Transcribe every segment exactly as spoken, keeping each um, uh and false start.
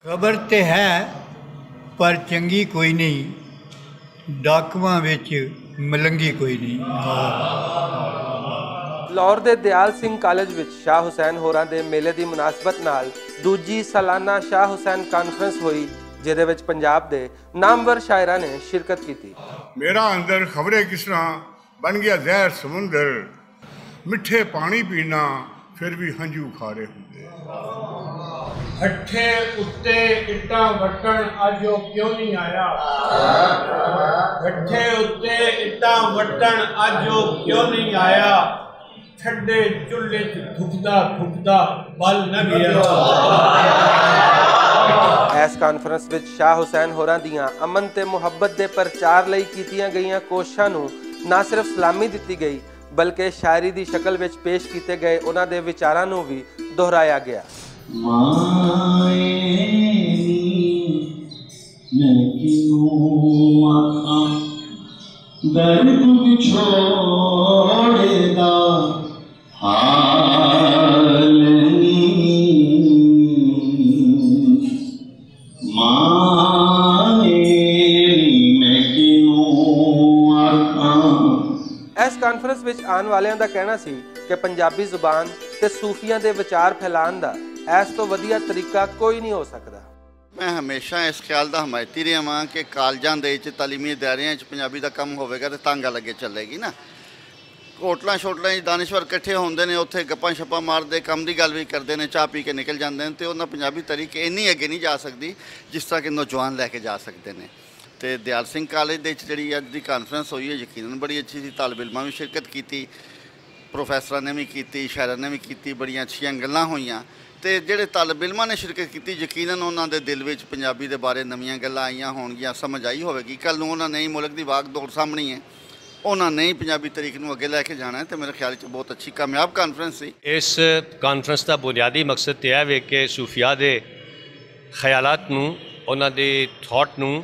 خبر تے ہے، پر چنگی کوئی نہیں۔ ڈاکواں وچ ملنگی کوئی نہیں۔ لاہور دے دیال سنگھ کالج وچ شاہ حسین ہوراں دے میلے دی مناسبت نال دوجی سالانہ شاہ حسین کانفرنس ہوئی، جدے وچ پنجاب دے نامور شاعراں نے شرکت کیتی۔ میرا اندر خبرے کس طرح بن گیا زہر سمندر۔ مٹھے پانی پینا، پھر بھی ہنجو کھارے ہوندے۔ ہٹھے اتے اٹاں وٹن، اج او کیوں نہیں آیا؟ ہٹھے اتے اٹاں وٹن، اج او کیوں نہیں آیا؟ ٹھڈے چولہے چ دھکدا دھکدا بل نہ گیا۔ ایس کانفرنس وچ شاہ حسین ہوراں دیاں امن تے محبت دے پرچار لئی کیتیاں گئیاں کوششاں نوں نہ صرف سلامی دتی گئی، بلکہ شاعری دی شکل وچ پیش کیتے گئے انہاں دے وچاراں نوں وی دہرایا گیا۔ ماں اے نی میں کیوں آکھاں، درد وچھوڑے دا حال نی۔ ماں اے نی میں کیوں آکھاں۔ ایس کانفرنس وچ آن والیاں دا کہنا سی کہ پنجابی زبان تے صوفیاں دے وچار پھیلان دا ایس توں ودھیا طریقہ کوئی نہیں ہو سکدا۔ میں ہمیشہ اس خیال دا حمایتی رہیا ہاں کہ کالجاں دے وچ تعلیمی اداریاں وچ پنجابی دا کم ہووے گا تے تانگا لگے چلے گی نا۔ ہوٹلاں شوٹلاں وچ دانشور اکٹھے ہوندے نے، اوتھے گپاں شپاں ماردے، کم دی گل وی کردے نے، چاہ پی کے نکل جاندے نے، تے انہاں پنجابی تحریک اینی اگے نہیں جا سکدی جس طرح کہ نوجوان لے کے جا سکدے نے۔ تے دیال سنگھ کالج دے وچ جڑی اج دی کانفرنس ہوئی ہے، یقیناً بڑی اچھی سی، طالب علماں وی شرکت کیتی، پروفیسراں نے وی کیتی، شاعراں نے وی کیتی، بڑیاں اچھیاں گلاں ہوئیاں۔ تے جڑے طالب علماں نے شرکت کیتی، یقیناً انہاں دے دل وچ پنجابی دے بارے نویاں گلاں آئیاں ہونگیاں، سمجھ آئی ہووے گی۔ کل نوں انہاں نے ہی ملک دی واک دوڑ سامنی ہے، انہاں نے ہی پنجابی تاریخ نوں اگے لے کے جانا ہے۔ تے میرے خیال وچ بہت اچھی کامیاب کانفرنس سی۔ اس کانفرنس دا بنیادی مقصد تے اے وے کہ صوفیاء دے خیالات نوں، انہاں دے تھاٹ نوں،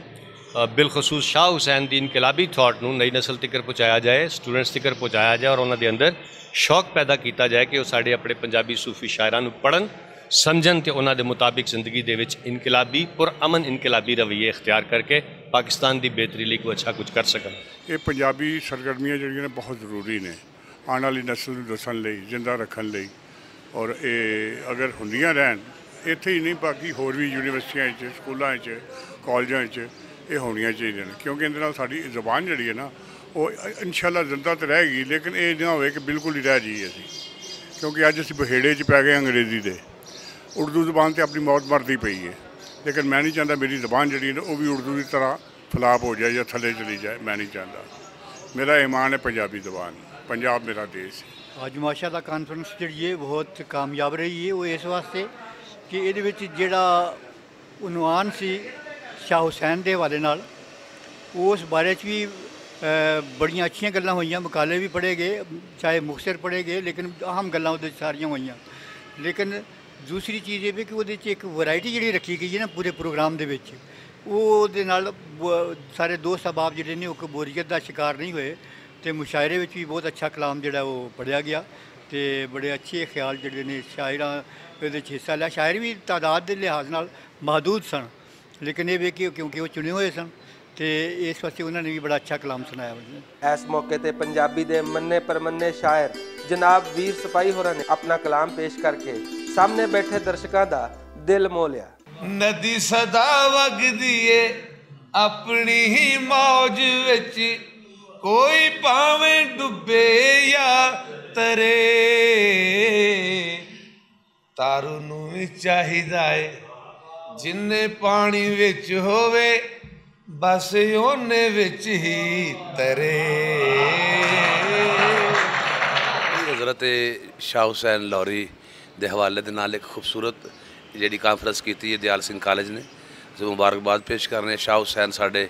بالخصوص شاہ حسین دی انقلابی تھاٹ نوں نئی نسل تکر پہنچایا جائے، سٹوڈنٹس تکر پہنچایا جائے اور انہاں دے اندر شوق پیدا کیتا جائے کہ او ساڈے اپنے پنجابی صوفی شاعراں نوں پڑھن، سمجھن تے انہاں دے مطابق زندگی دے وچ انقلابی، پرامن انقلابی رویے اختیار کر کے پاکستان دی بہتری لئی کوئی اچھا کچھ کر سکن۔ ایہہ پنجابی سرگرمیاں جیہڑیاں نیں بہت ضروری نیں، آن آلی نسل نوں دسن لئی، زندہ رکھن لئی۔ اور ایہہ اگر ہوندیاں رہن، ایتھے ہی نہیں باقی ہور وی یونیورسٹیاں وچ، سکولاں وچ، کالجاں وچ ایہہ ہونیاں چاہیدیاں نیں، کیونکہ ایندے نال ساڈی زبان جیہڑی ہے نا، او انشاءاللہ زندہ تے رہے گی، لیکن ایہہ نہ ہووے کہ بالکل ہی رہ جائیے اسی۔ کیونکہ اج اسی بہیڑے وچ پے گئے انگریزی دے۔ اردو زبان تے اپنی موت مردی پئی ہے، لیکن میں نہیں چاہندا میری زبان جیہڑی ہے نا، او وی اردو دی طرح فلاپ ہو جائے یا تھلے چلی جائے، میں نہیں چاہندا۔ میرا ایمان ہے پنجابی زبان، پنجاب میرا دیش ہے۔ آج معاشرہ دا کانفرنس جڑی ہے بہت کامیاب رہی ہے، وہ اس واسطے کہ ایہدے وچ جڑا عنوان سی شاہ حسین دے حوالے نال، اس بارے چ وی بڑیاں اچھیاں گلاں ہوئیاں، مقالے وی پڑھے گئے، چاہے مختصر پڑھے گئے، لیکن اہم گلاں اودے ساریاں ہوئیاں۔ لیکن دوسری چیز ایہہ وی کہ اودے چ اک ورائٹی جیہڑی رکھی گئی ہے نا پورے پروگرام دے وچ، اودے نال سارے دوست احباب جیہڑے نے او اک بوریت دا شکار نہیں ہوئے۔ تے مشاعرے وچ وی بہت اچھا کلام جیہڑا او پڑھیا گیا، تے بڑے اچھے خیال جیہڑے نے شاعراں ایہدے وچ حصہ لیا۔ شاعر وی تعداد دے لحاظ نال محدود سن، لیکن ایہہ وی کہ کیونکہ او چنے ہوئے سن، تے اس واسطے انہاں نے وی بڑا اچھا کلام سنایا۔ ایس موقع تے پنجابی دے منے پرمنے شاعر جناب ویر سپاہی ہوراں نے اپنا کلام پیش کر کے سامنے بیٹھے درشکاں دا دل موہ لیا۔ ندی سدا وگدی اے اپنی ہی موج وچ، کوئی پاویں ڈبے یا ترے۔ تارو نوں وی چاہیدا اے جنہیں پانی وچ ہووے، بس اونے وچ ہی ترے۔ حضرت شاہ حسین لوری دے حوالے دے نال ایک خوبصورت جیہڑی کانفرنس کیتی ہے دیال سنگھ کالج نے۔ اسیں مبارکباد پیش کرنے شاہ حسین ساڈے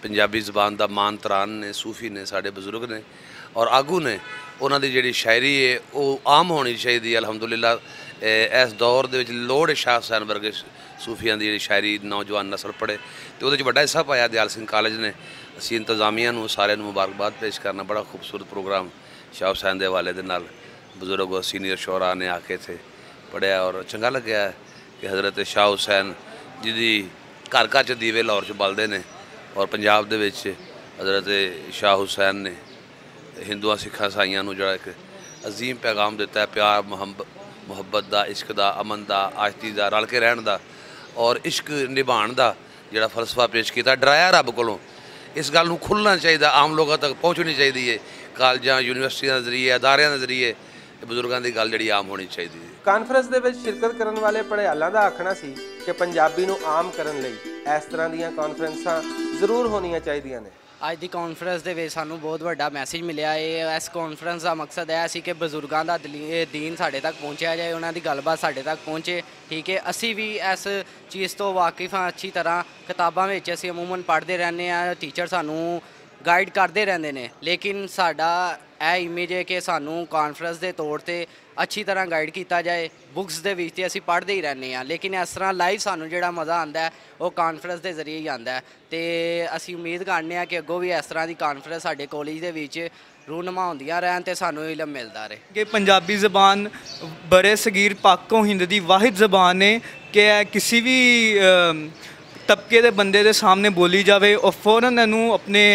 پنجابی زبان دا مان تران نے، صوفی نے، ساڈے بزرگ نے اور آگو نے۔ انہاں دی جیہڑی شاعری ہے او عام ہونی چاہیدی ہے۔ الحمدللہ ایس دور دے وچ لوڑ ہے شاہ حسین ورگے صوفیاں دی جیہڑی شاعری نوجوان نسل پڑھے، تے اوہدے وچ وڈا حصہ پایا دیال سنگھ کالج نے۔ اسیں انتظامیہ نوں سارے نوں مبارکباد پیش کرنا، بڑا خوبصورت پروگرام شاہ حسین دے حوالے دے نال بزرگ اور سینئر شعراء نے آ کے اتھے پڑھیا اور چنگا لگیا ہے کہ حضرت شاہ حسین جدی گھر گھر چ دیوے لاہور چ بلدے نے، اور پنجاب دے وچ حضرت شاہ حسین نے ہندوؤں سکھاں سائیاں نوں جڑا ایک عظیم پیغام دیتا ہے، پیار، محبت دا، عشق دا، امن دا، آشتی دا، رل کے رہن دا اور عشق نبھان دا جڑا فلسفہ پیش کیتا، ڈرایا رب کولوں۔ اس گل نوں کھلنا چاہیدا، عام لوگاں تک پہنچنی چاہیدی ہے۔ کالجاں، یونیورسٹیاں دے ذریعے، اداریاں دے ذریعے بزرگاں دی گل جڑی عام ہونی چاہیدی ہے۔ کانفرنس دے وچ شرکت کرن والے پڑھیالاں دا آکھنا سی کہ پنجابی نوں عام کرن لئی اس طرح دیاں کانفرنساں ضرور ہونیاں چاہیدیاں نے۔ اج دی کانفرنس دے وچ سانوں بہت وڈا میسج ملیا ہے۔ اس کانفرنس دا مقصد اے سی کہ بزرگاں دا دلی- اے دین ساڈے تک پہنچیا جائے، انہاں دی گل بات ساڈے تک پہنچے۔ ٹھیک ہے، اسی وی اس چیز تو واقف ہاں، اچھی طرح کتاباں وچ اسی عموماً پڑھدے رہنے آں، ٹیچر سانوں گائیڈ کردے رہندے نے، لیکن ساڈا اے امیج ہے کہ سانوں کانفرنس دے طور تے اچھی طرح گائیڈ کیتا جائے۔ بکس دے وچ تے اسی پڑھدے ہی رہنے آں، لیکن اس طرح لائیو سانوں جڑا مزہ آندا ہے، او کانفرنس دے ذریعے ہی آندا ہے۔ تے اسی امید کرنے آں کہ اگوں وی اس طرح دی کانفرنس ساڈے کالج دے وچ رونما ہوندیاں رہن تے سانوں علم ملدا رہے۔ کہ پنجابی زبان برے صغیر پاک و ہند دی واحد زبان ہے کہ اے کسی وی، ام، طبقے دے بندے دے سامنے بولی جاوے، او فوراً اینوں اپنے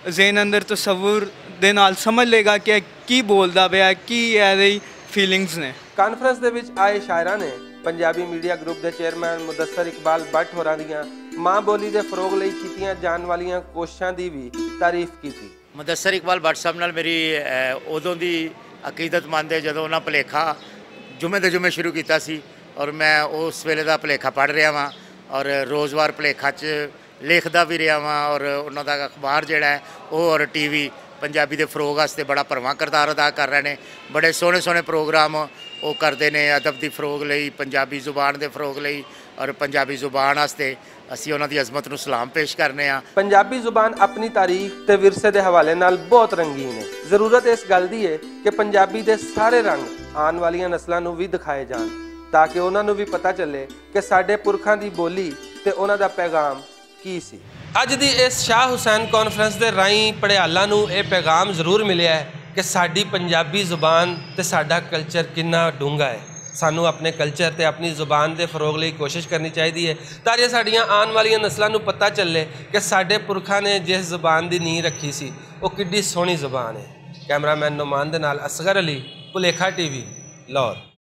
ذہن اندر تصور دے نال سمجھ لے گا کہ اے کی بولدا پیا ہے، کی اے دی فیلنگز نے۔ کانفرنس دے وچ آئے شاعراں نے پنجابی میڈیا گروپ دے چیئرمین مدثر اقبال بٹ ہوراں دیاں ماں بولی دے فروغ لئی کیتیاں جان والیاں کوششاں دی وی تعریف کیتی۔ مدثر اقبال بٹ صاحب نال میری، اے، ادوں دی عقیدت مند ہے جدوں انہاں پلیکھا جمعے دے جمعے شروع کیتا سی، اور میں اس ویلے دا پلیکھا پڑھ رہیا واں اور روزوار پلیکھا چ لکھدا وی رہیا واں، اور انہاں دا اخبار جڑا ہے او اور ٹی وی پنجابی دے فروغ واسطے بڑا پرواں کردار ادا کر رہے نے۔ بڑے سوہنے سوہنے پروگرام او کردے نے ادب دی فروغ لئی، پنجابی زبان دے فروغ لئی اور پنجابی زبان واسطے۔ اسی انہاں دی عظمت نوں سلام پیش کرنے آں۔ پنجابی زبان اپنی تاریخ تے ورثے دے حوالے نال بہت رنگین ہے۔ ضرورت اس گل دی ہے کہ پنجابی دے سارے رنگ آن والیاں نسلاں نوں وی دکھائے جان، تاکہ انہاں نوں وی پتہ چلے کہ ساڈے پرکھاں دی بولی تے انہاں دا پیغام کی سی۔ اج دی اس شاہ حسین کانفرنس دے راہیں پڑھیالاں نوں اے پیغام ضرور ملیا ہے کہ ساڈی پنجابی زبان تے ساڈا کلچر کنا ڈونگا ہے۔ سانوں اپنے کلچر تے اپنی زبان دے فروغ لئی کوشش کرنی چاہیدی ہے، تاکہ ساڈیاں آن والیاں نسلاں نوں پتہ چلے کہ ساڈے پرکھاں نے جس زبان دی نیں رکھی سی، او کڈی سوہنی زبان ہے۔ کیمرہ مین نعمان دے نال اصغر علی، پلیکھا ٹی وی، لاہور۔